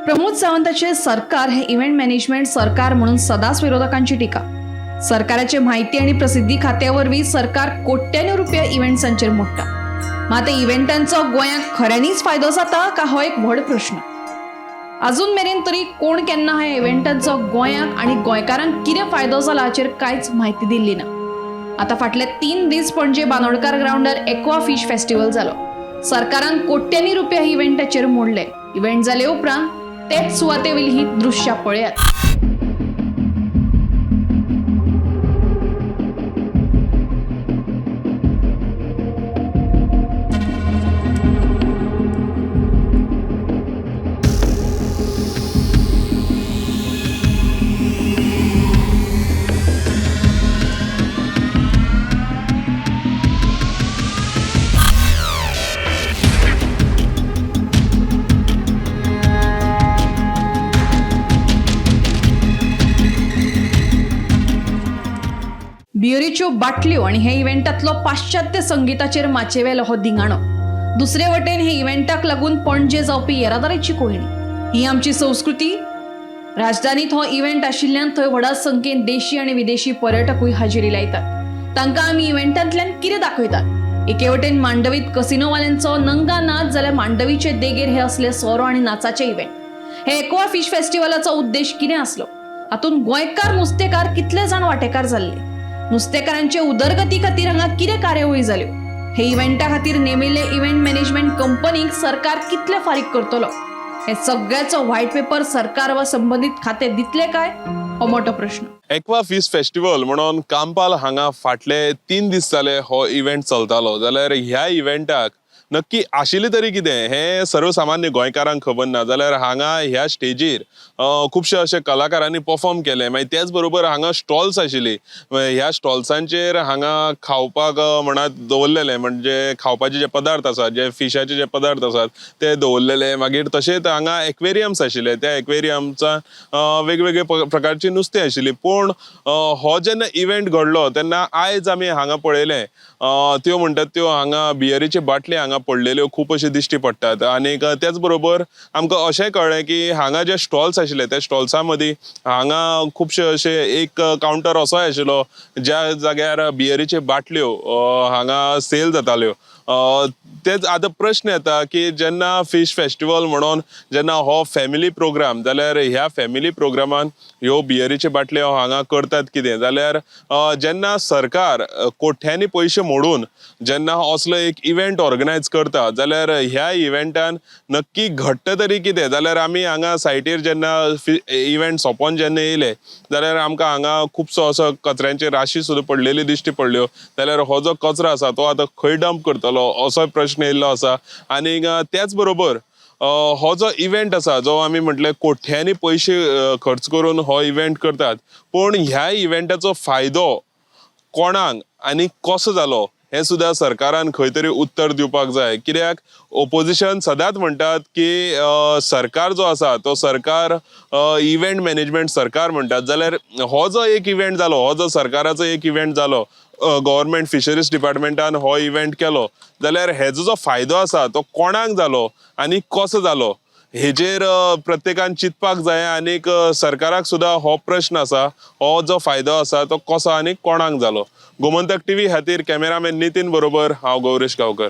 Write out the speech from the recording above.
प्रमोद सावंताचे सरकार हे event management सरकार म्हणून सदांच विरोधकांची टीका. सरकाराचे म्हायती आणि प्रसिद्धी खात्या वरवीं सरकार कोट्यांनी रुपया इव्हेंट्सांचेर मोडटा. मात इव्हेंटांचो गोंयाक खऱ्यांनीच फायदो जाता का हो एक व्हड प्रश्न. अजून मेरेन तरी कोण केन्ना ह्या इव्हेंटांचो गोंयाक आनी गोंयकारांक कितें फायदो जाला हाचेर कांयच म्हायती दिल्ली ना. आतां फाटले 3 दीस पणजे बांदोडकार ग्रावंडार एक्वा फिश फेस्टिवल जालो. सरकारान कोट्यांनी रुपया इव्हेंटाचेर मोडले. इव्हेंट जाले उपरांत तेच सुवातेवयली ही दृश्यां पळयात. बियरीच्यो बाटल्यो आनी हे इव्हेंटांतलो पाश्चात्य संगीताचेर माचयेवेलो हो धिंगाणो. दुसरे वटेन हे इव्हेंटाक लागून पणजे जावपी येरादारीची कोंयडी. ही आमची संस्कृती. राजधानीत हो इव्हेंट आशिल्ल्यान थंय व्हडा संख्येन देशी आनी विदेशी पर्यटकूय हाजेरी लायतात. तांकां आमी इव्हेंटांतल्यान कितें दाखयतात? एके वटेन मांडवीत कसिनोवाल्यांचो नंगा नाच जाल्यार मांडवीचे देगेर हे असले सोरो आनी नाचाचे इव्हेंट. हे एक्वा फिश फेस्टिवलाचो उद्देश कितें आसलो? हातूंत गोंयकार नुस्तेकार कितले जाण वांटेकार जाल्ले? नुस्तेकारांचे उदरगती खातीर हांगा कितें कार्यावळी जाल्यो? हे इव्हेंटा खातीर नेमिल्ले इव्हेंट मॅनेजमेंट कंपनीक सरकार कितले फारीक करतलो? हे सगळ्याचो व्हायट पेपर सरकार वा संबंदीत खाते दितले काय हो मोठो प्रश्न. एक्वा फिश फेस्टिवल म्हणून कांपाल हांगा फाटले 3 दीस जाले हो इव्हेंट चलतालो. जाल्यार ह्या इव्हेंटाक नक्की आशिल्लें तरी कितें हें सर्वसामान्य गोंयकारांक खबर ना. जाल्यार हांगा ह्या स्टेजीर खुबशे अशे कलाकारांनी परफॉर्म केले. मागीर तेच बरोबर हांगा स्टॉल्स आशिल्ली. ह्या स्टॉल्सांचेर हांगा खावपाक म्हणात दवरलेले, म्हणजे खावपाचे जे पदार्थ आसात, जे फिशाचे जे पदार्थ आसात ते दवरलेले. मागीर तशेंच हांगा एक्वेरियम्स आशिल्ले. त्या एक्वेरियमचा वेगवेगळे प्रकारची नुस्तें आशिल्ली. पूण हो जेन्ना इव्हेंट घडलो तेन्ना आयज आमी हांगा पळयलें, त्यो म्हणटात त्यो हांगा बियरीची बाटली हांगा पडलेल्यो खूब अश्यो दिश्टी पडटात. आनीक तेच बरोबर आमकां अशें कळ्ळें की हांगा जे स्टॉल्स आशिल्ले त्या स्टॉल्सां मदीं हांगा खुबशे अशे एक कावंटर असोय आशिल्लो ज्या जाग्यार बियरीच्यो बाटल्यो हांगा सेल जाताल्यो. तेच आतां प्रश्न येता की जेन्ना फिश फेस्टिवल म्हणून जेन्ना हो फॅमिली प्रोग्राम, जाल्यार ह्या फॅमिली प्रोग्रामान ह्यो बियरीच्यो बाटल्यो हांगा करतात कितें? जाल्यार जेन्ना सरकार कोठ्यांनी पयशे मोडून जेन्ना असलो एक इव्हेंट ऑर्गनायज करता जाल्यार ह्या इव्हेंटान नक्की घडटा तरी कितें? जाल्यार आमी हांगा सायटीर जेन्ना इव्हेंट सोंपोन जेन्ना येयले जाल्यार आमकां हांगा खुबसो असो कचऱ्यांची राशी सुद्दां पडलेली दिश्टी पडल्यो. जाल्यार हो जो कचरो आसा तो आतां खंय डंप करतलो असोय प्रश्न येयल्लो आसा. आनीक त्याच बरोबर हो जो इव्हेंट आसा जो आमी म्हटलें कोठ्यांनी पयशे खर्च करून हो इव्हेंट करतात, पूण ह्या इव्हेंटाचो फायदो कोणाक आनी कसो जालो हें सुद्दां सरकारान खंय तरी उत्तर दिवपाक जाय. कित्याक ओपोजिशन सदांच म्हणटात की सरकार जो आसा तो सरकार इव्हेंट मॅनेजमेंट सरकार म्हणटात. जाल्यार हो जो एक इव्हेंट जालो, हो जो सरकाराचो एक इव्हेंट जालो, गव्हर्मेंट फिशरीज डिपार्टमेंटान हो इव्हेंट केलो, जाल्यार हेजो जो फायदो आसा तो कोणाक जालो आनी कसो जालो हेजेर प्रत्येकान चिंतपाक जाय. आनीक सरकाराक सुद्दां हो प्रश्न आसा, हो जो फायदो आसा तो कसो आनी कोणाक जालो. गोमंतक टीव्ही खातीर कॅमेरामॅन नितीन बरोबर हांव गौरेश गांवकर.